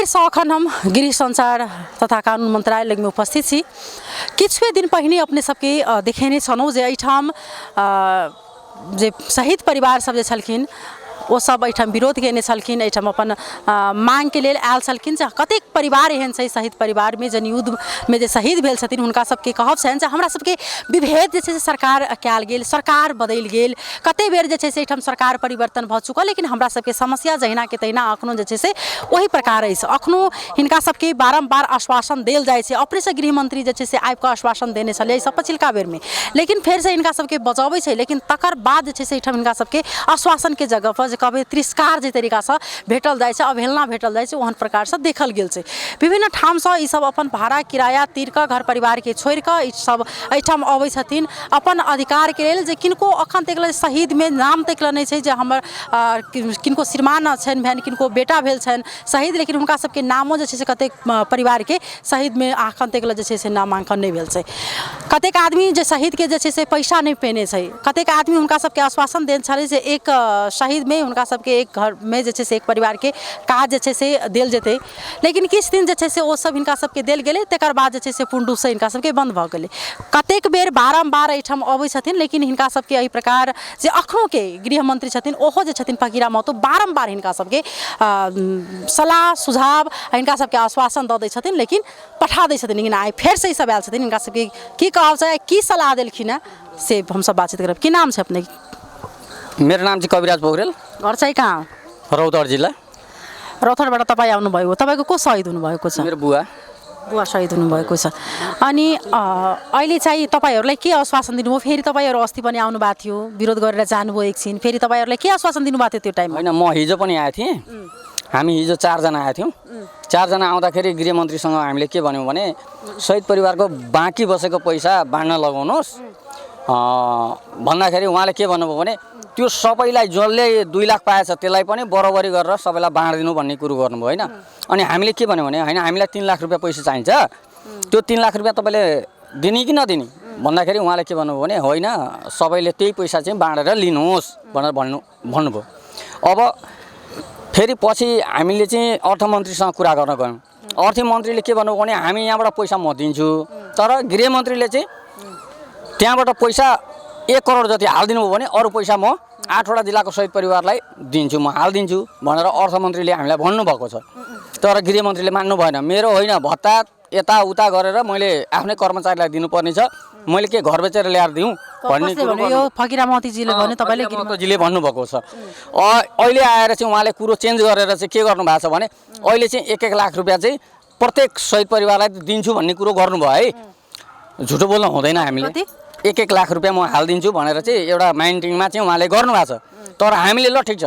से अखन हम गृह संचार तथा कानून मंत्रालय में उपस्थित छी। किछुए दिन पहिने अपने सबके देखेने छलहुँ जे एहिठाम जे शहीद परिवार सब जे छलखिन ओ सब एहिठाम विरोध केने छलखिन, एहिठाम अपन मांग के लेल आयल छलखिन जे कतेक परिवार एहन छै शहीद परिवार में जन युद्ध में जे शहीद भेल छथिन हुनका सबके कहब छनि जे हमरा सबके विभेद जे छै से सरकार कयल गेल, सरकार बदलि गेल, कते बेर जे छै से एहिठाम सरकार परिवर्तन भऽ चुकल, लेकिन हमरा सबके समस्या जहिना के तहिना अखनो जे छै से ओही प्रकार अछि। अखनो हिनका सबके बारम्बार आश्वासन देल जाइ छै, अपने से गृह मंत्री जे छै से आबि कऽ आश्वासन देने छलै सब पछिलका बेर में, लेकिन फेर से हिनका सबके बजबै छै, लेकिन तकर बाद जे छै से एहिठाम हिनका सबके आश्वासन के जगह पर कहबै तिरस्कार जे तरीका से भेटल जाइ छै, अवहेलना भेटल जाइ छै, ओहन प्रकार से देखल गेल छै। विभिन्न ठाम से ई सब अपन भाड़ा किराया तीर कऽ घर परिवार के छोड़ि कऽ ई सब एहिठाम अबै छथिन अपन अधिकार के लेल, जे किनको अखन तक शहीद में नाम तक नहि छै जे हमर किनको श्रीमान छनि भेन, किनको बेटा भेल छनि शहीद, लेकिन हुनका सबके नामो जे छै से कतेक परिवार के शहीद में अखन तक जे छै से नामांकन नहीं भेल छै। कतेक आदमी जे शहीद के जे छै से पैसा नहीं पेने छै, कतेक आदमी हुनका सबके आश्वासन देने छलै जे एक शहीद में हुनका सबके एक घर में जे छै से एक परिवार के काज जे छै से देल जेतै, लेकिन किछु दिन जे छै से ओ सब हिनका सबके देल गेलै, तकर बाद जे छै से पूर्ण रूप से हिनका सबके बंद भऽ गेलै। कतेक बेर बारम्बार एहिठाम अबै छथिन, लेकिन हिनका सबके एहि प्रकार जे अखनो के गृह मंत्री छथिन ओहो जे छथिन फकीरा महतो बारम्बार हिनका सबके सलाह सुझाव हिनका सबके आश्वासन दऽ दै छथिन, लेकिन पठा दै छथिन, लेकिन आइ फेर से ई सब आयल छथिन। हिनका सबके की कहब छै, की सलाह देलखिन है से हम सब बातचीत करब। की नाम छै अपने? मेरो नाम चाहिँ कविराज पोखरेल। घर चाहिँ कहाँ? रौतहट जिल्ला। रौतहटबाट तपाईँ आउनुभयो, तपाईँको को शहीद हुनुभएको छ? मेरो बुवा। बुवा शहीद हुनुभएको छ। अनि अहिले चाहिँ तपाईँहरूलाई के आश्वासन दिनुभयो? फेरि तपाईँहरू अस्ति पनि आउनुभएको थियो, विरोध गरेर जानुभयो एकछिन, फेरि तपाईँहरूलाई के आश्वासन दिनुभएको थियो त्यो टाइममा? होइन, म हिजो पनि आएको थिएँ, हामी हिजो 4 जना आएको थियौँ। 4 जना आउँदाखेरि गृहमन्त्रीसँग हामीले के भन्यौँ भने शहीद परिवारको बाँकी बसेको पैसा बाँड्न लगाउनुहोस् भन्दाखेरि उहाँले के भन्नुभयो भने त्यो सबैलाई जसले 2 लाख पाएछ त्यसलाई पनि बराबरी गरेर सबैलाई बाँडिदिनु भन्ने कुरो गर्नुभयो होइन। अनि हामीले के भन्यौँ भने होइन, हामीलाई 3 लाख रुपियाँ पैसा चाहिन्छ, त्यो 3 लाख रुपियाँ तपाईँले दिने कि नदिने भन्दाखेरि उहाँले के भन्नुभयो भने होइन, सबैले त्यही पैसा चाहिँ बाँडेर लिनुहोस् भनेर भन्नुभयो। अब फेरि पछि हामीले चाहिँ अर्थमन्त्रीसँग कुरा गर्न गयौँ। अर्थमन्त्रीले के भन्नुभयो भने हामी यहाँबाट पैसा म दिन्छु, तर गृहमन्त्रीले चाहिँ त्यहाँबाट पैसा 1 करोड जति हालिदिनु भयो भने अरू पैसा म 8वटा जिल्लाको शहीद परिवारलाई दिन्छु, म हालिदिन्छु भनेर अर्थमन्त्रीले हामीलाई भन्नुभएको छ। तर गृहमन्त्रीले मान्नु भएन। मेरो होइन, भत्ता यताउता गरेर मैले आफ्नै कर्मचारीलाई दिनुपर्ने छ, मैले के घर बेचेर ल्याएर दिउँ भन्ने यो फकीरा महतीजीले भन्नु, तपाईँले महतीजीले भन्नुभएको छ। अहिले आएर चाहिँ उहाँले कुरो चेन्ज गरेर चाहिँ के गर्नुभएको छ भने अहिले चाहिँ 1-1 लाख रुपियाँ चाहिँ प्रत्येक शहीद परिवारलाई दिन्छु भन्ने कुरो गर्नुभयो है। झुटो बोल्नु हुँदैन, हामीले 1-1 लाख रुपियाँ म हालिदिन्छु भनेर चाहिँ एउटा माइन्डिङमा चाहिँ उहाँले गर्नुभएको छ। तर हामीले ल ठिक छ,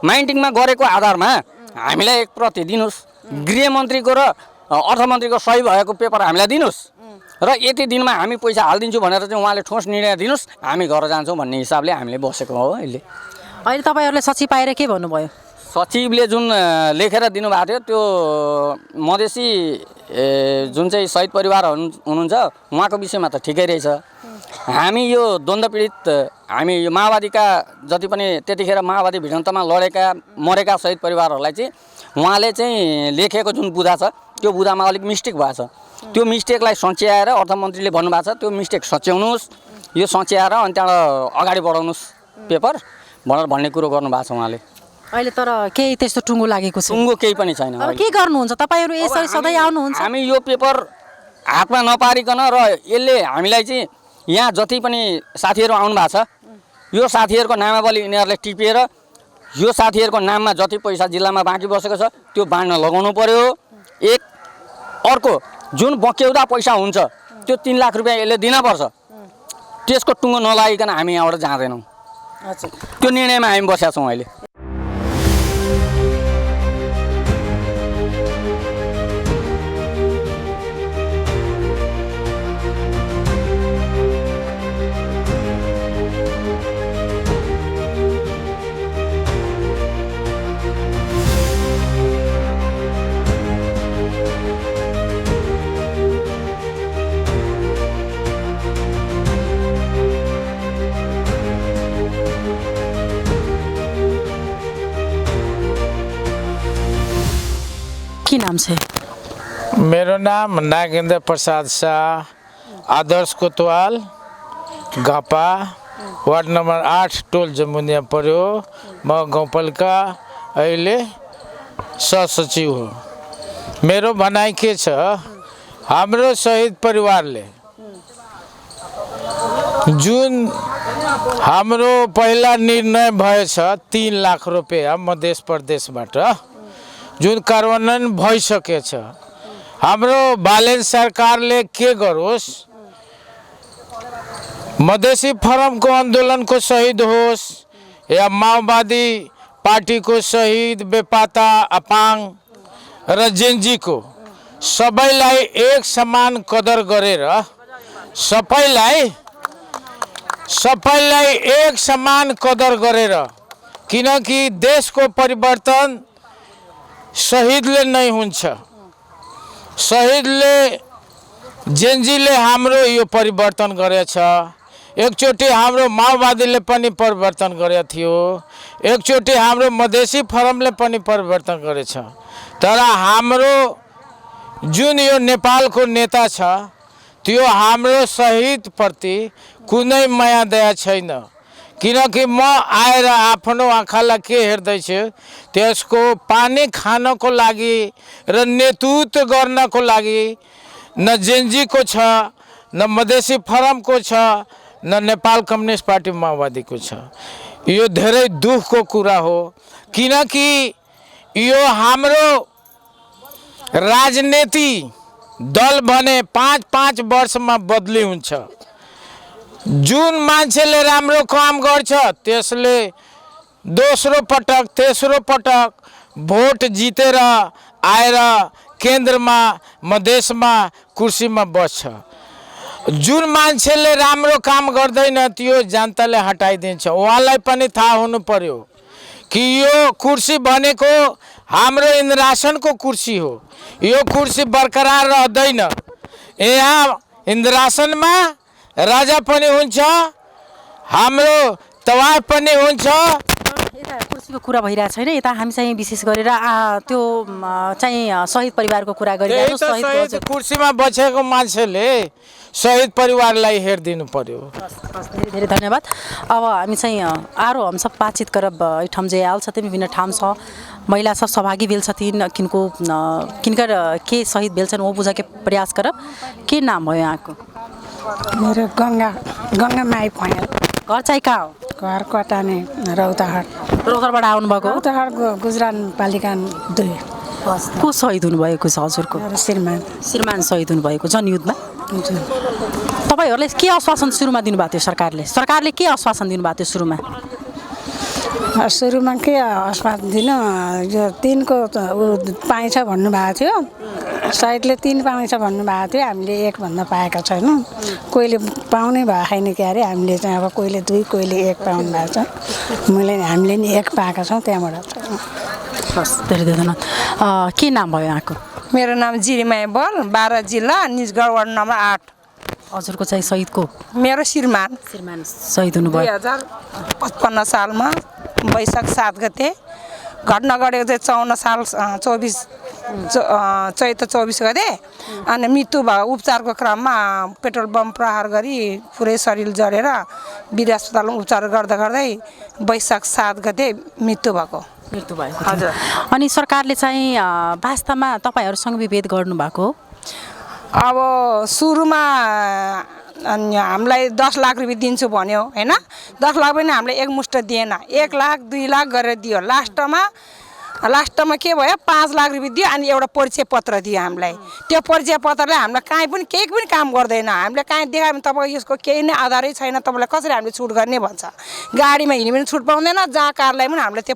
माइन्डिङमा गरेको आधारमा हामीलाई 1 प्रति दिनुहोस्, गृहमन्त्रीको र अर्थमन्त्रीको सही भएको पेपर हामीलाई दिनुहोस् र यति दिनमा हामी पैसा हालिदिन्छु भनेर चाहिँ उहाँले ठोस निर्णय दिनुहोस्, हामी घर जान्छौँ भन्ने हिसाबले हामीले बसेको हो। अहिले तपाईँहरूले सचिव पाएर के भन्नुभयो? सचिवले जुन लेखेर दिनुभएको थियो त्यो मधेसी जुन चाहिँ शहीद परिवार हुनुहुन्छ उहाँको विषयमा त ठिकै रहेछ। हामी यो द्वन्द्व पीडित, हामी यो माओवादीका जति पनि त्यतिखेर माओवादी भिडन्तमा लडेका मरेका शहीद परिवारहरूलाई चाहिँ उहाँले चाहिँ लेखेको जुन बुँदा छ त्यो बुँदामा अलिक मिस्टेक भएको छ। त्यो मिस्टेकलाई सच्याएर अर्थमन्त्रीले भन्नुभएको छ त्यो मिस्टेक सच्याउनुहोस्, यो सच्याएर अनि त्यहाँबाट अगाडि बढाउनुहोस् पेपर भनेर भन्ने कुरो गर्नुभएको छ उहाँले। अहिले तर केही त्यस्तो टुङ्गो लागेको छ? टुङ्गो केही पनि छैन। अब के गर्नुहुन्छ तपाईँहरू? यसरी सधैँ आउनुहुन्छ? हामी यो पेपर हातमा नपारिकन र यसले हामीलाई चाहिँ यहाँ जति पनि साथीहरू आउनु भएको छ यो साथीहरूको नामावली यिनीहरूले टिपेर यो साथीहरूको नाममा जति पैसा जिल्लामा बाँकी बसेको छ त्यो बाँड्न लगाउनु पर्यो। एक अर्को जुन बक्यौदा पैसा हुन्छ त्यो 3 लाख रुपियाँ यसले दिनपर्छ, त्यसको टुङ्गो नलागिकन हामी यहाँबाट जाँदैनौँ। त्यो निर्णयमा हामी बसेका छौँ अहिले। नाम से? मेरो नाम नागेंद्र प्रसाद शाह, आदर्श कोतवाल, गापा, वार्ड नंबर 8 टोल जमुनिया पर्यो। म गाउँपालिका अहिले सहसचिव हो। मेरो भनाइ के छ, हाम्रो शहीद परिवारले जुन हाम्रो पहिला निर्णय भएछ 3 लाख रुपैयाँ मध्य प्रदेशबाट जुन कार्यान्वयन भइसकेछ, हाम्रो बालेन सरकारले के गरोस्, मधेसी फोरमको आन्दोलनको शहीद होस् या माओवादी पार्टीको शहीद बेपाता अपाङ र जेन्जीको सबैलाई एक समान कदर गरेर सबैलाई एक समान कदर गरेर, किनकि देशको परिवर्तन शहीदले नै हुन्छ। शहीदले जेन्जीले हाम्रो यो परिवर्तन गरेछ। एकचोटि हाम्रो माओवादीले पनि परिवर्तन गरेको थियो, एकचोटि हाम्रो मधेसी फोरमले पनि परिवर्तन गरेछ। तर हाम्रो जुन यो नेपालको नेता छ, त्यो हाम्रो शहीदप्रति कुनै माया दया छैन। किनकि म आएर आफ्नो आँखालाई के हेर्दैछु, त्यसको पानी खानको लागि र नेतृत्व गर्नको लागि न जेन्जीको छ, न मधेसी फोरमको छ, न नेपाल कम्युनिस्ट पार्टी माओवादीको छ। यो धेरै दुःखको कुरा हो, किनकि यो हाम्रो राजनीति दल भने 5-5 वर्षमा बदली हुन्छ। जुन मान्छेले राम्रो काम गर्छ त्यसले दोस्रो पटक तेस्रो पटक भोट जितेर आएर केन्द्रमा मधेसमा कुर्सीमा बस्छ। जुन मान्छेले राम्रो काम गर्दैन त्यो जनताले हटाइदिन्छ। उहाँलाई पनि थाहा हुनु पर्यो कि यो कुर्सी भनेको हाम्रो इन्द्रासनको कुर्सी हो। यो कुर्सी बरकरार रहँदैन। यहाँ इन्द्रासनमा राजा पनि हुन्छ, हाम्रो तवाफ पनि हुन्छ। यता कुर्सीको कुरा भइरहेको छैन, यता हामी चाहिँ विशेष गरेर त्यो चाहिँ शहीद परिवारको कुरा गरिरहेको। शहीद कुर्सीमा बसेको मान्छेले शहीद परिवारलाई हेरिदिनु पर्यो। धेरै धेरै धन्यवाद। अब हामी चाहिँ आरो हम सब बातचीत करब। ठाम जे आयल छथिन विभिन्न ठाम छ, महिला सब सहभागी भेल छथिन, किनकर के शहीद भेल छन् वो बुझे प्रयास करब। के नाम भयो यहाँको? मेरो गङ्गा माई भएँ। घर चाहिँ कहाँ हो? घर कटाने रौतहट। रौतहटबाट आउनुभएको? रौतहट गुजरात पालिका 2। को शहीद हुनुभएको छ हजुरको? श्रीमान शहीद हुनुभएको जनयुद्धमा। तपाईँहरूले के आश्वासन सुरुमा दिनुभएको थियो? सरकारले के आश्वासन दिनुभएको थियो सुरुमा? सुरुमा के आश्वासन दिनु, यो 3 को पाइन्छ भन्नुभएको थियो। शहीदले 3 पाउँछ भन्नुभएको थियो, हामीले 1 भन्न पाएका छैनौँ। कोहीले पाउनै भएको छैन के अरे, हामीले चाहिँ अब कोहीले 2 कोहीले 1 पाउनु भएको छ। हामीले नि 1 पाएका छौँ त्यहाँबाट। हस्, धेरै धेरै धन्यवाद। के नाम भयो यहाँको? मेरो नाम जिरिमाया बल, 12 जिल्ला, निजगढ वार्ड नम्बर 8। हजुरको चाहिँ शहीदको? मेरो श्रीमान शहीद हुनुभयो 2055 सालमा वैशाख 7 गते। घटना गरेको चाहिँ 54 साल चैत्र 24 गते। अनि मृत्यु भयो उपचारको क्रममा पेट्रोल बम प्रहार गरी पुरै शरीर जरेर वीर अस्पतालमा उपचार गर्दा गर्दै वैशाख 7 गते मृत्यु भएको। हजुर। अनि सरकारले चाहिँ वास्तवमा तपाईँहरूसँग विभेद गर्नुभएको? अब सुरुमा हामीलाई 10 लाख रुपियाँ दिन्छु भन्यो हैन। 10 लाख पनि हामीले एकमुष्ट दिएन, 1 लाख 2 लाख गरेर दियो। लास्टमा के भयो, 5 लाख रुपियाँ दियो। अनि एउटा परिचय पत्र दियो हामीलाई। त्यो परिचय पत्रले हामीलाई काहीँ पनि केही पनि काम गर्दैन। हामीले काहीँ देखायो भने तपाईँको यसको केही नै आधारै छैन, तपाईँलाई कसरी हामीले छुट गर्ने भन्छ। गाडीमा हिँड्ने पनि छुट पाउँदैन, जहाँ कारलाई पनि हामीले त्यो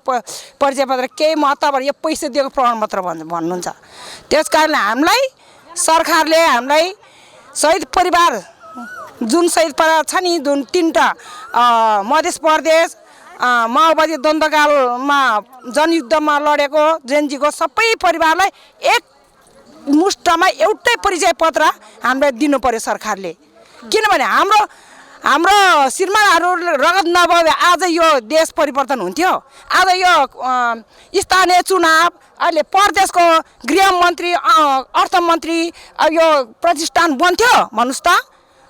परिचय पत्र केही महत्त्व, यो पैसा दिएको प्रमाणपत्र भन्नुहुन्छ। त्यस कारणले हामीलाई सरकारले हामीलाई शहीद परिवार जुन शहीद परिवार छ नि, जुन 3टा मध्य प्रदेश माओवादी द्वन्द्वकालमा जनयुद्धमा लडेको जेन्जीको सबै परिवारलाई एक मुष्टमा एउटै परिचय पत्र हामीलाई दिनु पर्यो सरकारले। किनभने हाम्रो हाम्रो श्रीमानहरू रगत नभए आज यो देश परिवर्तन हुन्थ्यो। आज यो स्थानीय चुनाव अहिले प्रदेशको गृहमन्त्री अर्थमन्त्री यो प्रतिष्ठान बन्थ्यो भन्नुहोस् त।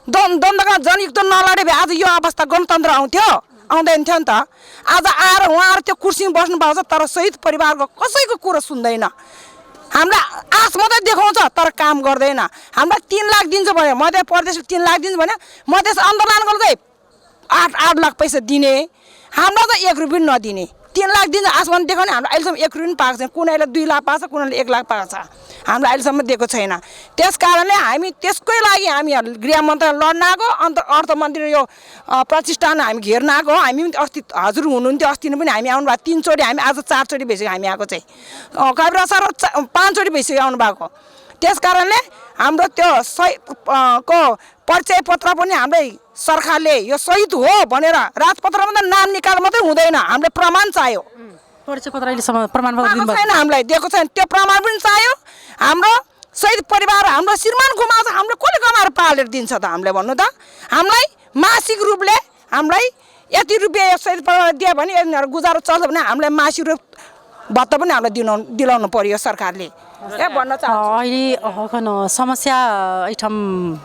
द्वन्द्वका जनयुक्त नलडे भए आज यो अवस्था गणतन्त्र आउँथ्यो? आउँदैन थियो नि त। आज आएर उहाँहरू त्यो कुर्सीमा बस्नु भएको छ, तर शहीद परिवारको कसैको कुरो सुन्दैन। हामीलाई आश मात्रै देखाउँछ तर काम गर्दैन। हामीलाई 3 लाख दिन्छ भने मध्य प्रदेशले 3 लाख दिन्छ भने मधेस आन्दोलन गर्दै 8 लाख पैसा दिने, हामीलाई त 1 रुपियाँ नदिने। 3 लाख दिन्छ आसमान देखाउने, हाम्रो अहिलेसम्म 1 रुपियाँ पाएको छैन। कुनैले 2 लाख पाएको छ, कुनैले 1 लाख पाएको छ, हामीलाई अहिलेसम्म दिएको छैन। त्यस कारणले हामी त्यसकै लागि हामी गृह मन्त्रालय लड्न आएको, अर्थमन्त्री यो प्रतिष्ठान हामी घेर्न आएको। हामी अस्ति हजुर हुनुहुन्थ्यो, अस्ति पनि हामी आउनु भएको 3 चोटि, हामी आज 4 चोटि भइसक्यो हामी आएको चाहिँ। कविराज सर 5 चोटि भइसक्यो आउनु भएको। त्यस कारणले हाम्रो त्यो को परिचय पत्र पनि हाम्रै सरकारले यो शहीद हो भनेर राजपत्रमा त नाम निकाल मात्रै हुँदैन, हामीले प्रमाण चाहियो। परिचय पत्र अहिलेसम्म प्रमाणपत्र दिनु छैन, हामीलाई दिएको छैन। त्यो प्रमाण पनि चाहियो। हाम्रो शहीद परिवार हाम्रो श्रीमान गुमाएको छ, हामीले कसले कमाएर पालेर दिन्छ त? हामीले भन्नु त। हामीलाई मासिक रूपले हामीलाई यति रुपियाँ शहीद परिवार दियो भने यिनीहरू गुजारो चल्छ भने हामीलाई मासिक रूप भत्ता पनि हामीलाई दिलाउनु पर्यो सरकारले। भन्न चाहन्छु अहिले समस्या एठम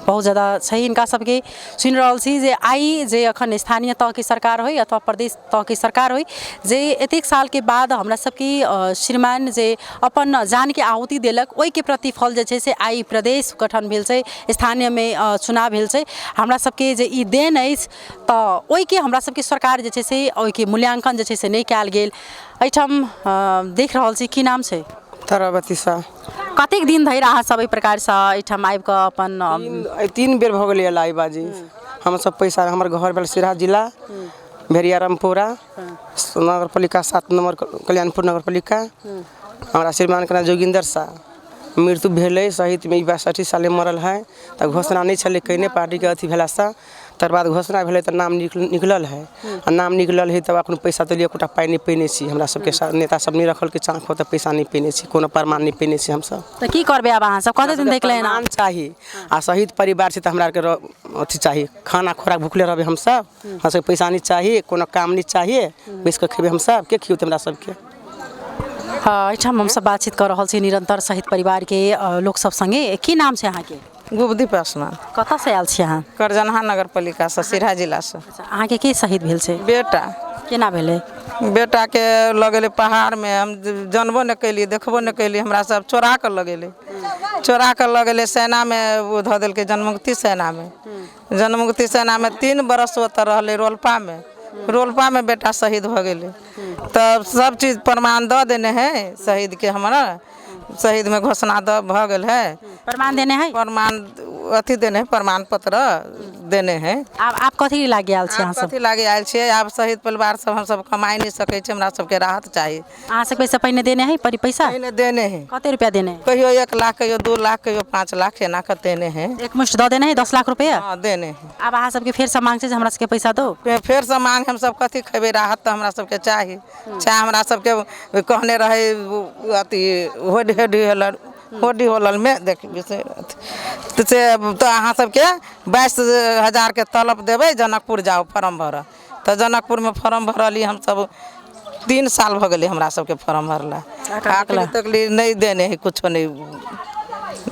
बहुत ज़्यादा छै। इनका सबके सुन रहल छी जे आई जे अखन स्थानीय तह के सरकार हो अथवा प्रदेश तह के सरकार हो जे एतेक साल के बाद हमरा सबके श्रीमान जे अपन जान के आहुति देलक, ओहि के प्रतिफल जे छै से आई प्रदेश गठन भेल छै, स्थानीय में चुनाव भेल छै। हमरा सबके जे ई देन अछि तऽ ओहि के हमरा सबके सरकार जे छै से ओहि के मूल्यांकन जे छै से नहीं कयल गेल। एठम देख रहल छी की नाम छै? तारावती शाह। कतेक दिन धरि अहाँ सब एहि प्रकार से एठम आबि कऽ अपन 3 बेर भऽ गेलै लाई बाजी। हम सब पैसा हमर घर भेल सिराहा जिला भेड़िया रामपुरा नगर पालिका 7 नंबर कल्याणपुर नगर पालिका। हमारा श्रीमान के नाम जोगिंदर शाह मृत्यु भेलै शहीद में 62 साले मरल है। तो घोषणा नहीं छलै कहीं पार्टी के अथी भेला से तर बाद घोषणा भेलै तो नाम निकलल है। आ नाम निकलल है तब अपन पैसा तो लिए कोटा पाई नहीं पेने छी। हमरा सबके नेता सब नहीं रखल के चाँख हो तो पैसा नहीं पेने छी, कोनो प्रमाण नहीं पेने छी। हम सब तो की करबे अब अहाँ सब कते दिन देखले ना चाहिए आ शहीद परिवार से तो हमरा के अथी चाहिए, खाना खोराक भूखले रहबे हम सब। हमरा सबके पैसा नहीं चाहिए, कोनो काम नहीं चाहिए, बैस के खेबे हम सब के खियौते हमरा सबके। एठम हम सब बातचीत कर रहल छी निरंतर शहीद परिवार के लोक सब संगे। की नाम छै अहाँ के? गुप्ती पासवान। कतऽ से आयल छी अहाँ? करजनहा नगर पालिका से सिराहा जिला से। अहाँ के शहीद भेल छै? बेटा। केना भेलै? बेटा के लगेले पहाड़ में, हम जानबो न कैली, देखबो न कैली, हमरा सब चोरा कर लगेले। चोरा कर लगेले सेना में वो धऽ देलकै जनमुक्ति सेना में। जनमुक्ति सेना में 3 बरस ओतऽ रहले रोलपा में। रोलपा में बेटा शहीद हो गेले। तब सब चीज प्रमाण दऽ देने हैं शहीद के, हमारा शहीद में घोषणा भ गेल है। प्रमाण देने हैं? प्रमाण अथी देने हैं, प्रमाण पत्र देने हैं। आप कथी लागे आयल छी? कथी लागे आयल छियै? आब शहीद परिवार सब हम सब कमाई नहीं सकै छै, हमरा सबके राहत चाहिए। अहाँ सब पैसा पहिने देने हैं? पैसा पहिने देने हैं। कते रुपया देने हैं? कहियो 1 लाख, कहियो 2 लाख, कहियो 5 लाख एना के देने हैं। एक मुश्त दऽ देने हैं 10 लाख रुपया? हाँ देने हैं। अब अहाँ सबके फेर से मांग छै जे हमरा सबके पैसा दो? फेर से मांग हम सब कथी खेबे? राहत तो हमरा सबके चाहिए। चाहे हमरा सबके कहने रहे अथी होडी होलल में देखिए से तो अहाँ सबके 22,000 के तलब देवे, जनकपुर जाओ फॉर्म भर। तो जनकपुर में फॉर्म भरली हम सब 3 साल भ गए हमरा सबके फॉर्म भरला। आखिर तक नहीं देने है, कुछ नहीं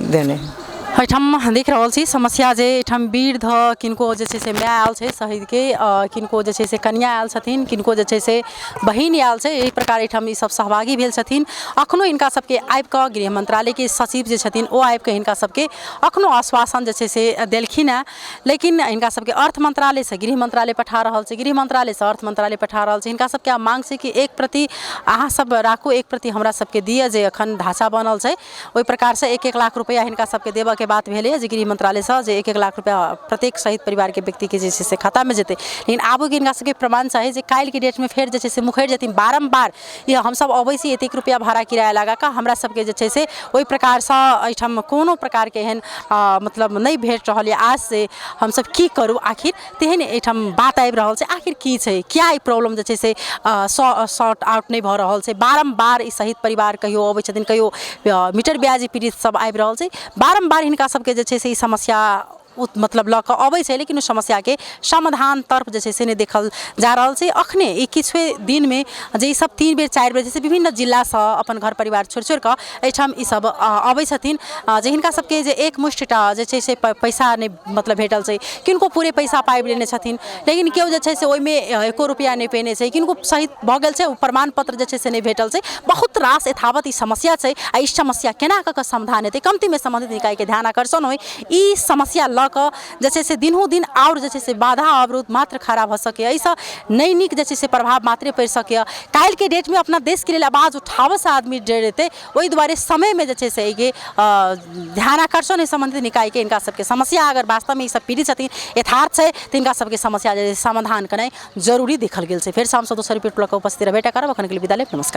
देने है। एठम देख रहल छी समस्या जे एठम वृद्ध किनको जे छै से माय आयल छै शहीद के, किनको जे छै से कन्या आयल छथिन, किनको जे छै से बहिन आयल छै। एहि प्रकार एठम ई सब सहभागी भेल छथिन। अखनो हिनका सबके आबि कऽ गृह मंत्रालय के सचिव जे छथिन ओ आबि कऽ हिनका सबके अखनो आश्वासन जे छै से देलखिन है, लेकिन हिनका सबके अर्थ मंत्रालय से गृह मंत्रालय पठा रहल छै, गृह मंत्रालय से अर्थ मंत्रालय पठा रहल छै। हिनका सबके मांग छै कि 1 प्रति अहाँ सब राखू, 1 प्रति हमरा सबके दिए जे अखन ढांचा बनल छै ओहि प्रकार से 1-1 लाख रुपया हिनका सबके देबऽ के बात भेलै जे गृह मंत्रालय से जे 1-1 लाख रुपया प्रत्येक शहीद परिवार के व्यक्ति के जे छै से खाता में जेतै। लेकिन आबो के हिनका सबके प्रमाण चाही जे काल्हि के डेट में फेर जे छै से मुखरि जेथिन बारम्बार ये हम सब अबै छी एतेक रुपया भाड़ा किराया लगा कऽ हमरा सबके जे छै से ओहि प्रकार से एहिठाम कोनो प्रकार के एहन मतलब नहीं भेट रहल है। आज से हम सब की करू? आखिर तेहन एहिठाम बात आबि रहल छै, आखिर की छै, क्या ई प्रॉब्लम जे छै से सॉर्ट आउट नहीं भऽ रहल छै? बारम्बार ई शहीद परिवार कहियो अबै छथिन, कहियो मीटर ब्याजी पीड़ित सब आबि रहल छै, बारम्बार हिनका सबके जे छै से ई समस्या मतलब लऽ कऽ अबै छै, लेकिन उस समस्या के समाधान तरफ जे छै से नहि देखल जा रहल छै। अखने ई किछुए दिन में जे ई सब 3 बेर 4 बेर जैसे विभिन्न जिला से अपन घर परिवार छोड़ि कऽ एहिठाम ई सब अबै छथिन, जे हिनका सबके जे एक मुष्टटा जे छै से पैसा नहि मतलब भेटल छै, किनको पूरे पैसा पाबि लेने छथिन, लेकिन केओ जे छै से ओहिमे एको रुपैआ नहि पेने छै, किनको शहीद भऽ गेल छै, ओ प्रमाण पत्र जे छै से नहि भेटल छै। बहुत रास यथावत ई समस्या छै आ ई समस्या केना कऽ समाधान हेतै, कम्तीमे सम्बन्धित निकायके ध्यान आकर्षण होइ, ई समस्या लऽ कऽ जे छै से दिनों दिन आओर जे छै से बाधा अवरोध मात्र खड़ा भऽ सकैए, एहिसँ नहि नीक जे छै से प्रभाव मात्रे पड़ि सकैए। काल्हिके डेटमे अपना देशके लेल आवाज उठाबऽसँ आदमी डर जेतै, ओहि दुआरे समयमे जे छै से एहिके ध्यान आकर्षण है सम्बन्धित निकायके। हिनका सबके समस्या अगर वास्तवमे ई सब पीड़ित छथिन, यथार्थ छै, तऽ हिनका सबके समस्या जे समाधान केनाइ जरूरी देखल गेल छै। फेर शाम से दोसर रिपोर्ट लऽ कऽ उपस्थित रहबे टा करब, अखन के लिए विदा लेब, नमस्कार।